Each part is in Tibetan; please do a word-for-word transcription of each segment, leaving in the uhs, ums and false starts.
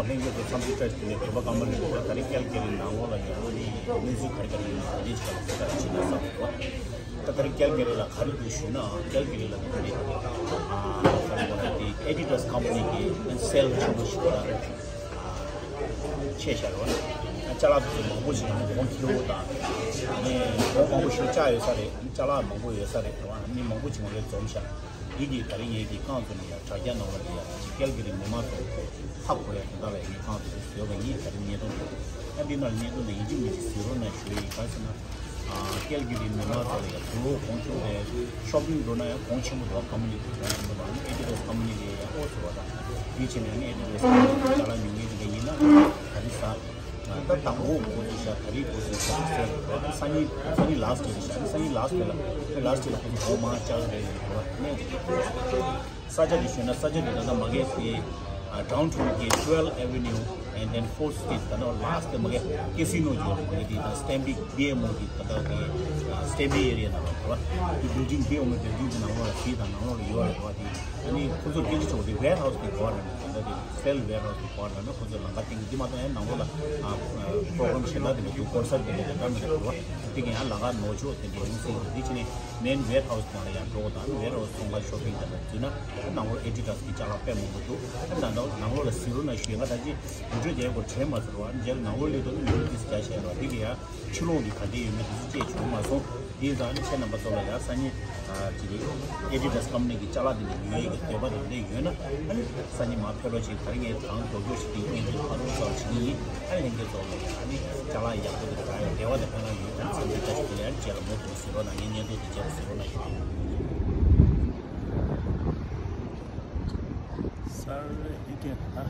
ལྷན་རྒྱས་ཚོ་འཚམས་འདྲི་བཀྲ་ཤིས་བདེ་ལེགས། གུས་པ་ཀརྨ་ལགས་ཀྱིས་ད་རེས་ཀལ་ཀེ་རི་ནང་ལོགས་ལ་ཡོད་པའི་གནས་ཚུལ་ག་རེ་ག་རེ་ཡིན་ན་དེ་ཅིག་ལ་ཁོ་ད་ཕྱི་ནས་བསམ་འདུག་ད་ད་རེས་ཀལ་ཀེ་རི་ལ་ག་རེ་འདུག་ཞུས་ན། ཀལ་ཀེ་རི་ལ་ད་རེས་ཨ་ཨེ་ཌི་ཌཱ་སི་ཀམ་པ་ནི་གི་སེལ་ཆེན་པོ་ཞིག་ལ་ཆད་བཞག་རེད་བ། ཅ་ལག་དེ་ཚོ་མང་པོ་ཞིག་གོང་ཁེ་པོ་དང་ནས་གོང་མང་པོ་ཞིག་བཅག་ཡོད་ས་རེད། ཅ་ལག་མང་པོ་ཡོད་ས་རེད་བ། མི་མང་པོ་ཞིག་ང་ཚོས་འཛོམས་ཤག་འདི་གིས་ད་རེས་ངེད་ཀྱི་རྐང་བཙུགས་ནས་ཡང་དྲ་རྒྱ་ནང་ལ་དེ་ཡང་ཀལ་ཀེ་རི་མི་མང་ཚོ་ཧ་གོ་ཡ་དེ་འདྲ་ལ་ངས་རྐང་བཙུགས་ནས་བཟོས་པ་ཡིན། ད་རེས་བརྙན་ཐུང་དེ་ཡང་འདི་ནང་ལ་བརྙན་ཐུང་དེ་ཡིན་གཅིག་མིན་གཅིག་གཟིགས་རོགས་གནང་ཞུ་ཡི། ག་རེ་ཟེར་ན། ཨ་ཀལ་ཀེ་རི་མི་མང་ཚོ་ལ་ཡང་དུག་ལོག་གོང་ཆུང་རེད། ཤོ་པིང་འགྲོ་ན་ཡང་གོང་ཆེན་པོ་འདུག་ཀམ་པ་ནི་གོང་ཆེན་པོ་འདུག་ཨ་ནི་ཨེ་ཌི་ཌཱ་སི་ཀམ་པ་ནི་གི་ཡང་ཨོ་ཟེར་བ་དང་དེ་བྱས་ནས་ཨ་ནི་ཨེ་ཌི་ཌཱ་སི་ཀམ་པ་ནི་གི་ཅ་ལག་ཉོ་མཁན་དེ་འདྲ་ཡིན་ན་ག་རེ་ཟ། ད་ལྟ་དང་པོ་འགོ་ཚུགས་ཤག་ད་རེས་འགོ་ཚུགས་ཤག་ཟེར་འདུག་སང་ཉིན་སང་ཉིན་ལ་སི་ཊི་རེད་ཤག་སང་ཉིན་ལ་སི་ཊི་ལ་ལ་སི་ཊི་ལ་ཁོ་ཚོ་སྒོ་མང་ལྕགས་རེད་འདུག་ནས། ས་ཆ་དེ་ཞུས་ན་ས་ཆ་དེ་ད་ལྟ་མ་གི་དེ་ཌའུན་ཊའུན་གི་ཊུ་ཝེལ་ཨེ་ཝེ་ནིའུ་and then Fourth Street ད་ལྟ་ལ་སི་ཊི་མ་གི་ཀེ་སི་ནོ་ཡོད་མ་གི་དེ་ད་སི་ཊེམ་པིང་བི་ཨེམ་ཨོ་གི་ད་ལྟ་དེ་སི་ཊེམ་པིང་ཨེ་རི་ཡ་ནང་ལ་འདུག་དེ་བིལ་ཌིང་བི་ཨེམ་ཨོ་བིལ་ཌིང་གི་ནང་ལོགས་ལ་དེ་དང་ནང་ལོགས་ལ་ཡོད་རེད་བ། དེ་ཨ་ནི་ཁོ་ཚོ་དེ་གི་ཆོག་དེ་ཝེར་ཧའུ་སི་དེ་གོ་རེད། ད་ལྟ་དེ་སེལ་ཝེར་ཧའུ་སི་དེ་གོ་རེད། ན་ཁོ་ཚོ་ལམ་ཁ་སྟེང་གི་དེ་མ་གཏོགས་ཡང་ནང་ལོགས་ལ་པོ་རོ་གྷ་རམ་གཞན་དག་དེ་འདྲ་འདུག་ཀོན་སར་དེ་འདྲ་དེ་འདྲ་མི་འདུག་བ། དེ་གི་ཡང་ལམ་ཁ་ནོར་ཕྱོགས་དེ་འདྲ་ཡིན་སྲིད། དེ་ཕྱིན་ནས་མེན་ཝེར་ཧའུ་སི་ནང་ལ་ཡང་འགྲོ་དང་ཝེར་ཧའུ་སི་ཚོང་ཁང་ཤོ་པིང་དང་འཛུལ་ན་ནང་ལོགས་ཨེ་ཌི་ཌཱ་སི་གི་ཅ་ལག་དཔེ་མང་པོ་འདུག་ཨ་ནང་ལོགས་ནང་ལོགས་ལ་གཟིགས་རོགས་གནང་ཞུ་ཡ། ང་ད་ཅི་ཡུལ་གྲུ་རྒྱལ་གོ་དྲན་མ་ཟེར་བ། རྒྱལ་ནང་ལོགས་ལི་དུ་ནི་ཡུལ་ཏིས་རྒྱ་ཤེས་རོགས་དེ་གི་ཡང་ཕྱི་ལོགས་ཀྱི་ག་འདྲ་ཡོད་མེད་དེ་ཚོ་ཅེས་བྱུང་མ་སོང་། དེ་ཡིན་ཙང་ནི་ཁྱེད་རྣམ་པ་ཚོ་ལ་ཡང་སང་ཉིན་ཅི་རེད་ཨེ་ཌི་ཌཱ་སི་ཀམ་པ་ནི་གི་ཅ་ལག་དེ་འདྲ་ཉོ་ཡས་ཀྱི་འདོད་པ་དང་འདྲ་ཡོད་ན་ཨ་ནི་སང་ཉིན་མར་ཕེབས་རོགས་བྱེད། ད་རིང་ངས་གང་མགྱོགས་མགྱོགས་ཤིག་དེ་བརྙན་དེ་ཕར་ཚུར་ཚུར་བྱེད་ཀྱི་ཡིན། ཨ་ནི་ལྷན་རྒྱས་ཚོ་ལ་ཡང་ཨ་ནི་ཅ་ལག་ཡག་པོ་དེ་ག་ཡང་འབྲེལ་བ་དང་ཕན་ཐོགས་ཡོད་ན་ཚང་མས་བཀྲ་ཤིས་བདེ་ལེགས། ཨ་ནི་རྗེས་ལ་མུ་མཐུད་གཟིགས་རོགས་གནང་། ངའི་བརྙན་ཐུང་དེ་རྗེས་ལ་གཟིགས་རོགས་གནང་ཞུ། སར་ཨི་ཀེ་ཨ།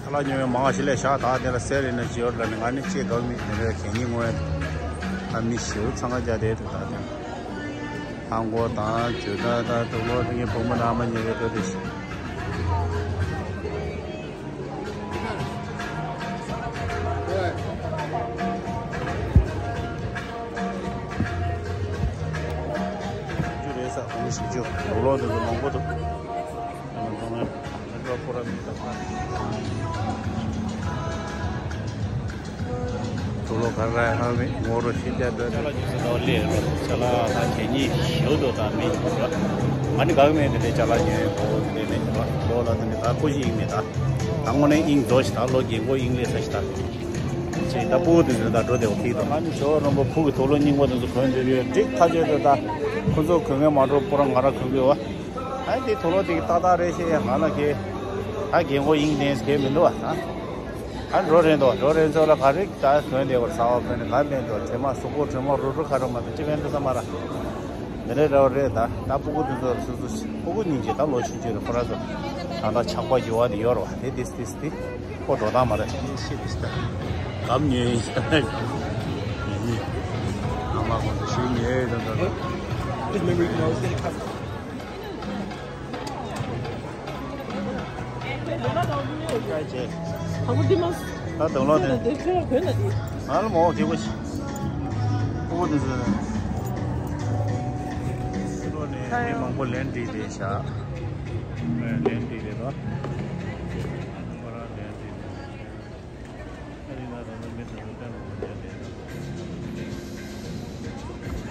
ཁ་ལག་ཉོ་མཁན་མང་ཞིག་སླེབས་ཤག་ད་དེ་ལ་སེལ་ཡིན་ན་ཅི་ཡོད་ལབ་ནས། ང་ནི་ཅི་དགའ་མི་དེ་འདྲ་གད་སྙིགས་ངོ་། ད་མི་ཞེ་པོ་འཚང་ཁ་རྒྱག་བསྡད་འདུག་ད་དེ་ལྷམ་གོག་དང་ཇོ་ཏ་དང་དུག་ལོག་དེ་ངའི་བུ་མོ་དང་ཨ་མ་གཉིས་ཀས་སྤྲོད་དེ་ཞིག་རེད་ས་གོང་ཞིག་ཅུ་དུག་ལོག་དེ་ཚོ་མང་པོ་འདུག་ཨ་ནི་ཁོང་ལ་ཁོ་ར་མི་དང་། དུག་ལོག་ག་ར་ཧ་མི་ངོ་རུ་ཤི་རྒྱ་འདོད། ཅ་ལག་ཉོ་ས་ད་ལས་རོ། ཅ་ལག་ད་གད་སྙིགས་ཞེ་པོ་འདུག་ད་མི་ཡོད་ར། ང་ནི་དགའ་གི་མེད། དེ་འདྲའི་ཅ་ལག་ཉོས་གོ་དེ་འདྲའི་མེད་ར། ལོ་ལ་དེ་འདྲ་ད་ཁོ་ཞིག་ཡིན་མེད་ད། ད་དངོས་གནས་དབྱིངས་རྫོགས་ཤིག་ད་ལོ་རྒན་གོག་དབྱིངས་ལས་ས་ཞིག་ད། ཅེས་ད་སྤུ་གུ་དེ་ཚོ་ད་འགྲོ་བདེ་བོ་ཐིག་དང་། ཨ་ནི་ཇོ་རོན་པོ་ཕུག་གི་དུག་ལོག་རྙིང་པ་དེ་ཚོ་གོན་བསྡད་ཡོད། འགྲིག་ཐག་ཆོད་དེ་ད་ཁོ་ཚོ་གོན་མཁན་མ་འགྲོ་པོ་ར་ང་ར་གོན་གི་ཡོད། ཨ་ནི་དེ་དུག་ལོག་དེ་ཏག་ཏག་རེད་ཤེས་ཡ་ང་ལ་གས། ད་རྒན་གོག་དབྱིངས་ལྡན་གས་མི་འདུག་བ་ད། ཨ་འགྲོ་རན་འདུག་འགྲོ་རན་ཚོ་ལ་ག་རེ་ད་གོན་བསྡད་པར་ཟ་བ་གོན་ནས་ག་ཕན་འདུག་དྲི་མ་གཟུགས་པོ་དྲི་མ་རུ་རུ་ཁ་རུ་མ་གཏོགས་ཅི་ཕན་འདུག་ས་མ་ར། འདི་འདྲའི་རེ་བ་རེད་ད། ད་སྤུ་གུ་དེ་ཚོ་ལ་སོ་སོ་སྤུ་གུ་སྙིང་རྗེ་ད་ལོ་ཆུང་ཆུང་རེད་ཁོ་ར་ཚོ། ད་ལྟ་ཆགས་པ་འགྱུར་བ་དེ་ཡོད་རེད་བ། དེ་དེ་དེ་དེ་ཁོ་འགྲོ་སྟངས་མ་རེད། གམ་ཉོས་ཡིན་ས་ནས་གམ་ཉོས་ཡིན། ཨ་མ་ཁོང་ཚོ་ཞིག་ཉོས་ཡོད་ད་ད། ད་དུག་ལོག་དེ། ང་ལ་མོ་གི་གོ་ཤི། ཨོ་དེ་ཟེར། ལོ་ནས་མི་མང་པོ་ལན་བྲིས་བསྡད་ཤག་ལན་བྲིས་བསྡད་དོ། ཁོ་རང་ལན་བྲིས་བསྡད། ཨ་རི་ན་ད་ནི་མི་དེ་ཚོ་ལྟད་མོ་བྱས་བསྡད་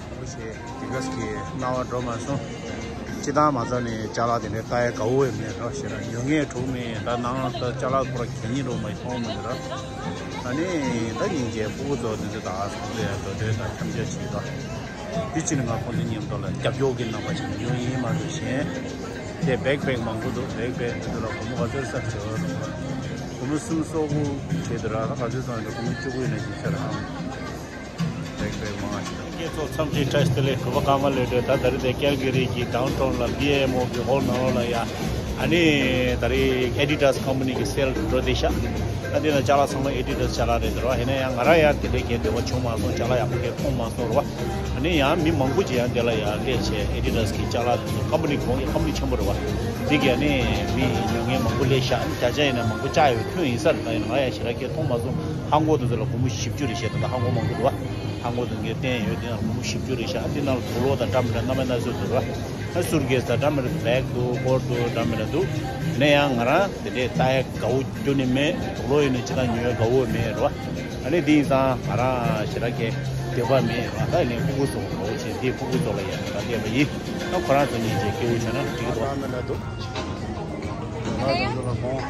འདུག་ཞེས་དེ་ག་ཞིག་གི་སྣང་བ་འགྲོ་མ་སོང་། སྤྱི་བཏང་མ་རྩ་ནས་ཅ་ལག་དེ་འདྲའི་ལྟ་ཡ་དགའ་བོ་ཡོད་མེད་རོ་ཞེ་ར། ཉོ་མཁན་གྲུག་མེད་ད་ནང་ད་ཅ་ལག་ཁོ་ར་གད་སྙིགས་འགྲོ་མ་མཐོང་མི་འདུག་ར། ཨ་ནི་ད་སྙིང་རྗེ་སྤུ་གུ་ཚོ་དེ་ཚོ་ད་ཚོང་ལས་འགྲོ་དོན་ད་འཁྱམ་རྒྱ་བྱེད་ད། དེ་ཕྱིན་ང་ཁོང་ཚོ་མཉམ་དུ་ལ་རྒྱབ་སྐྱོར་གྱི་རྣམ་པ་ཞིག་ཉོ་ཡིན་མ་གཏོགས་གཞན། དེ་བེག་པེག་མང་པོ་འདུག་བེག་པེག་དེ་ཚོ་ལ་སྒོར་མོ་ག་ཚོད་ས་བྱེད་པ་རུང་། སྒོར་མོ་སུམ་སོ་དགུ་བྱེད་དུ་ར་ད་ག་ཚོད་ཙམ་རེད། སྒོར་མོ་བཅུ་དགུ་ཡིན་ན་ཅིག་ཚར་ཧང་། བེག་པེག་མང་ཞིག་འདུག་ཁྱེད་ཚོ་འཚམས་འདྲི་བཀྲ་ཤིས་བདེ་ལེགས། གུས་པ་ཀརྨ་ལགས་འདྲ་ད་ད་རེས་དེ་ཀལ་གྷི་རི་གི་ཌའུན་ཊའུན་ལ་བི་ཨེ་ཨེམ་ཨོ་གི་ཧོལ་ནང་ལོགས་ལ་ཡ། ཨ་ནི་ད་རེས་ཨེ་ཌི་ཌཱས་ཀམ་པ་ནི་གི་སེལ་འགྲོ་བསྡད་ཤག་ཨ་དེ་ན་ཅ་ལག་ཚང་མ་ཨེ་ཌི་ཌཱས་ཅ་ལག་རེད་འདུག་ར། ཡིན་ན་ཡང་ང་རང་ཡང་དེ་འདྲའི་གའི་འབྲེལ་བ་བྱུང་མ་སོང་། ཅ་ལག་ཡག་པོ་གའི་མཐོང་མ་སོང་ར་བ། ཨ་ནི་ཡང་མི་མང་པོ་ཅིག་ཡང་དེ་ལ་ཡང་སླེབས་བྱས། ཨེ་ཌི་ཌཱས་ཀྱི་ཅ་ལག་དེ་ཚོ་ཀམ་པ་ནི་གོང་གི་ཀམ་པ་ནི་ཆེན་པོ་རེད་བ། དེ་གའི་ཨ་ནི་མི་ཉོ་མཁན་མང་པོ་སླེབས་ཤག་ཨ་ནི་བརྒྱ་ཆ་ཡིན་ན་མང་པོ་ཅ་ཡོད་ཐོན་ཡིན་ས་རེད། ད་ཡིན་ན་ང་ཡང་ཞེ་དྲག་གའི་མཐོང་མ་སོང་། ཧང་གོ་དེ་ཚོ་ལ་སྒོར་མོ་བཞི་བཅུ་རེད་བཤད། ད་ལྟ་ཧང་གོ་མང་པོ་འདུག་བ། ཧང་གོ་དེ་གའི་བསྟན་ཡོད། དེ་ན་སྒོར་མོ་བཞི་བཅུ་རེད་ཤག་ཨ་དེ་ནང་ལ་དུག་ལོག་དང་འདྲ་མི་འདྲ་སྣ་མིན་སྣ་ཚོགས་འདུག་ར། ཨ་སུར་ཀེ་སི་དང་འདྲ་མི་འདྲ་འདུག་བེག་འདུག་སྒོར་འདུག་འདྲ་མི་འདྲ་འདུག་ཡིན་ན་ཡང་ང་རང་དེ་འདྲའི་ལྟ་ཡ་དགའ་བོ་ཁྱོན་ནས་མེད། དུག་ལོག་ཡིན་ན་ཅི་ལྟར་ཉོ་ཡ་དགའ་བོ་མེད་རེད་བ། ཨ་ནི་དེ་ཡིན་ཙང་ང་རང་ཞེ་དྲག་གི་འདོད་པ་མེད་རེད་བ། ད་ཡིན་ནའི་ཕྲུ་གུ་ཚོ་དགའ་བོ་བྱས། དེ་ཕྲུ་གུ་ཚོ་ལ་ཡང་ང་རང་བལྟས་པ་ཡིན། ད་ཁོ་རང་ཚོ་གཉིས་ཀྱིས་སྐྱིད་པོ་བྱུང་ན་འགྲིག་གི་འདུག་ང་ཚོ་ལ་དགོངས།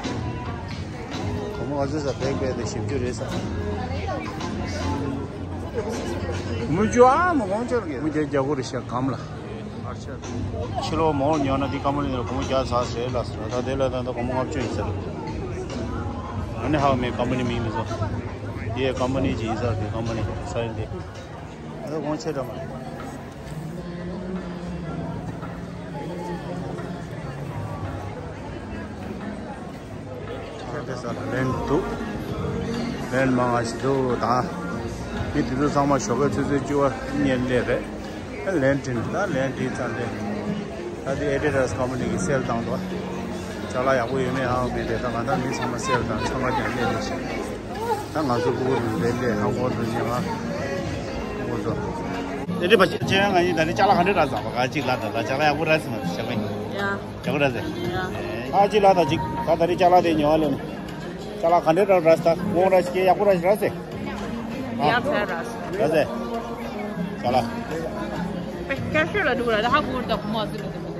དགོངས་པ་ང་ཚོ་ལ་བེག་བེག་དེ་བཞི་བཅུ་རེད་ས། མུ་ཅུ་ཨ་མ་གོང་ཆོར་གི་མུ་ཅུ་རྒྱ་གོ་རེ་ཤ་གམ་ལ། ཕྱི་ལོགས་མོར་ཉོ་ན་འདི་ཀམ་པ་ནི་ལ་སྒོར་མོ་བརྒྱ་ཟ་ཟེར་ལ་ཟེར། ད་དེ་ལ་ད་ལྟ་སྒོར་མོ་ལྔ་བཅུ་ཡིན་ཟེར། ཨ་ནི་ཧ་མེད་ཀམ་པ་ནི་མིང་མི་ཚོ། འདི་ཡའི་ཀམ་པ་ནི་ཅིག་ཡིན་ཟེར། འདི་ཀམ་པ་ནི་ས་ཡིན་འདི། ཨ་ད་གོང་ཆེ་འདྲ་མ་རེད། ཁྱེད་དེ་ས་ལ་ལན་འདུག་ལན་མང་ང་ཞིག་འདུག་ད་མི་དེ་ཚོ་ཚང་མ་ཞོགས་ཀའི་ཆུ་ཚོད་བཅུ་པ་གཉིས་སླེབས་རེད། ལན་བྲིས་ནས་ད་ལན་བྲིས་ཚར་ཏེ། ད་དེ་ཨེ་ཌི་ཌཱས་ཀམ་པ་ནི་གི་སེལ་བཏང་འདུག་ཅ་ལག་ཡག་པོ་ཡོད་མེད་ཧ་གོ་མེད་དེ། ད་ང་ད་མི་ཚང་མ་སེལ་བཏང་། ཚང་མ་ཀྱང་སླེབས་རེད་ཤག་ད་ང་ཚོ་ཕྲུ་གུ་རུ་ལས་ལས་ཧ་གོ་རུ་ཉེ་བ་ཕྲུ་གུ་ཚོ། དེ་འདྲ་བ་ཅན་ང་ཡིན། ད་ནི་ཅ་ལག་ག་འདྲ་རག་ཟ་བ་ག་ཅིག་ལ་ད་ད་ཅ་ལག་ཡག་པོ་རག་སི་མ་ཞག་མེད། ཡ། ཡག་པོ་རག་ཟེ། ཡ། ཨ་ཅིག་ལ་ད་ཅིག་ད་ད་རི་ཅ་ལག་དེ་ཉོ་བ་ལོ་ནི། ཅ་ལག་ག་འདྲ་རག་རག་ད་ངོ་རག་ཅིག་ཡག་པོ་རག་རག་ཟེ། ཡག་ཚ་རག་ཟེ། རག་ཟེ། ཅ་ལག་ཁྱེད་ཤོད་ལ་འགྲོ་ར་ད་ཧ་གོ་ར་ད་ཁོ་མ་ཟེར་ལ་ད་མི་འདུག་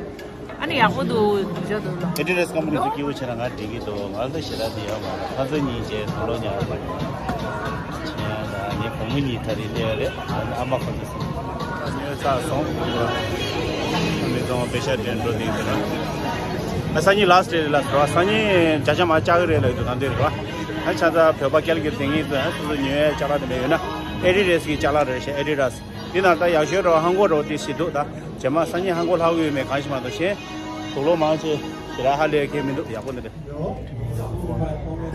ཨ་ནི་ཡག་པོ་འདུག་འཇོ་འདུག་ལ། ཨེ་ཌི་ཌཱས་ཀམ་པ་ནི་ཚོ་སྐྱིད་པོ་བྱས་ན་ང་འགྲིག་གི་འདུག་ང་ཚོ་ཞེ་དྲག་དེ་ཡོད་མ་རེད། ཁ་སང་ཉིན་བྱས་དུག་ལོག་ཉར་བ་བྱས་ད་ངའི་བུ་མོ་གཉིས་ད་རེས་སླེབས་རེད། ཨ་ནི་ཨ་མ་ཁོ་ཚོ་སོང་། ཉོས་ཚར་སོང་། མི་ཚང་མ་པེ་ཤ་སྤྲད་འགྲོ་དེ་ཡིན་ཟེར་ན། ཨ་སང་ཉིན་ལ་སི་ཊི་རེད་ལ་ཟེར་བ། སང་ཉིན་བརྒྱ་ཆ་མ་བཅག་གི་རེད་ལ་ཡོད་དུ་གང་དེ་རེད་བ། ཨ་ཆ་ཚ་བོད་པ་སྐྱལ་གྱི་དེ་ངེས་ཚོ་ཨ་སོ་སོ་ཉོས་ཡ་ཅ་ལག་དེ་འདྲ་ཡོད་ན་ཨེ་ཌི་ཌཱས་ཀྱི་ཅ་ལག་རེད་ཤག་ཨེ་ཌི་ཌཱས། འདི་ནང་ད་ཡག་ཤོས་རོ་ཧང་གོ་རོ་དེ་ཞིག་འདུག་ད་རྗེས་མ་སང་ཉིན་ཧང་གོ་ལྷག་གི་ཡོད་མེད་གང་ཤེས་མ་གཏོགས་གཞན། དུག་ལོག་མང་ཆེ་ཞེ་དྲག་ཧ་ལས་མཁན་མི་འདུག་ཡག་པོ་འདི་རེད།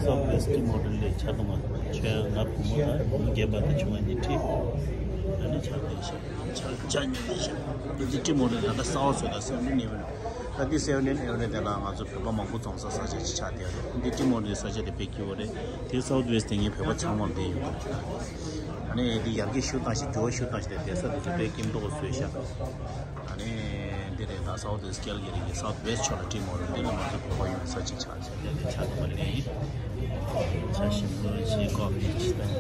སོབ་ཝེ་སི་ཊི་མོ་ཌལ་ལས་ཆ་དུ་མ་ཆོས་ང་བུ་མོ་དང་བུ་མོ་རྒན་པ་དང་ཆུང་བ་གཉིས་ཁྲིད། ཨ་ནི་ཆ་ལས་ཤག་ཆ་ཆ་གཉིས་ལས་ཤག་འདི་ཊི་མོ་ཌལ་ད་ལྟ་གསར་པ་བཟོས་ད་སེ་ཝེན་ཊིན་ཨེ་ཝེ་ནིའུ། ད་འདི་སེ་ཝེན་ཊིན་ཨེ་ཝེ་ནིའུ་དེ་ལ་ང་ཚོ་བོད་པ་མང་པོ་འཛོམས་ས་ས་ཆ་ཅིག་ཆགས་བསྡད་ཡོད་རེད། འདི་ཊི་མོ་ཌལ་ས་ཆ་དེ་དཔེ་སྐྱིད་པོ་རེད། དེ་སའུ་ཐི་ཝེ་སི་ཊི་དེ་ངའི་བོད་པ་ཚང་མ་བསྡད་ཡོད་རེད། ཨ་ནི་འདི་ཡར་རྒྱས་ཤུགས་བཏང་ཞིག་འགྱུར་བ་ཤུགས་བཏང་ཞིག་དེ་བསྡད་ས་དེ་ཚོ་དཔེ་སྐྱིད་མདོག་བཟོས་ཤག་ཨ་ནི་འདི་རེད། ད་སའུ་ཐི་ཝེ་སི་ཊི་ཀལ་ག་རི་གི་སའུ་ཐི་ཝེ་སི་ཊི་ཕྱོགས་ལ་ཊི་མོ་ཌལ་འདི་ལ་ང་ཚོ་བོད་པ་ཡོང་ས་ཅིག་ཆགས་ཆགས་ཆགས་ཆགས་ཐུབ་པ་ལས་ཡིན། ཆ་ཞིམ་པོ་ཞིག་ཀོ་ཕི་ཞིག་དང་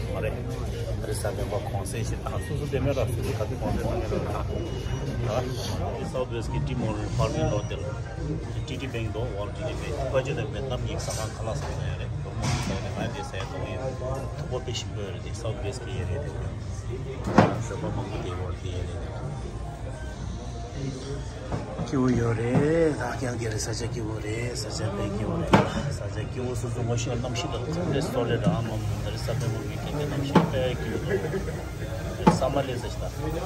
ཁོ་རེ་ས་ལེ་བ་གོང་སེ་ཞིག་ད་སོ་སོ་དེ་མེད་ར། སོ་སོ་ག་དུས་གོང་སེ་མ་ཉོ་ར། ད་ད་སའུ་ཐི་ཝེ་སི་ཊི་ཀི་ཊི་མོ་ཌལ་པར་ཀིང་ལོ་དེ་ལ་ཊི་ཊི་བེང་དང་ཝོལ་ཊི་ཌི་བེང་ཕལ་ཆེར་དེ་ཝེ་ཏི་ནམ་གྱི་ཟ་ཁང་ཁ་ལག་ཟ་ཁང་ཡ་རེད། ལོ་མང་ཟ་ཡ་རེད། ང་དེ་ཟ་ཡ་དང་ཡིན། ཐུག་པ་དཔེ་ཞིམ་པོ་ཡོད་རེད། དེ་སའུ་ཐི་ཝེ་སི་ཊི་ཀི་ཡ་རེད། དེ་བོད་པ་མང་པོ་དེ་ཝོལ་དེ་ཡ་རེད། དེ་སྐྱིད་པོ་ཡོད་རེད། ད་རྐྱང་རྐྱང་རེད། ས་ཆ་སྐྱིད་པོ་རེད། ས་ཆ་དཔེ་སྐྱིད་པོ་རེད། ས་ཆ་སྐྱིད་པོ་སོ་སོ་ངོ་ཤེས་གནམ་གཤིས་དང་མཚུངས་རེད། སོ་ལེ་རང་མ་མ་ད་རེས་ས་དཔེ་མོ་མི་ཁེ་ཁེ་གནམ་གཤིས་དཔེ་སྐྱིད་པོ་འདུག་ས་མ་ལེ་ས་ཞིག་ད།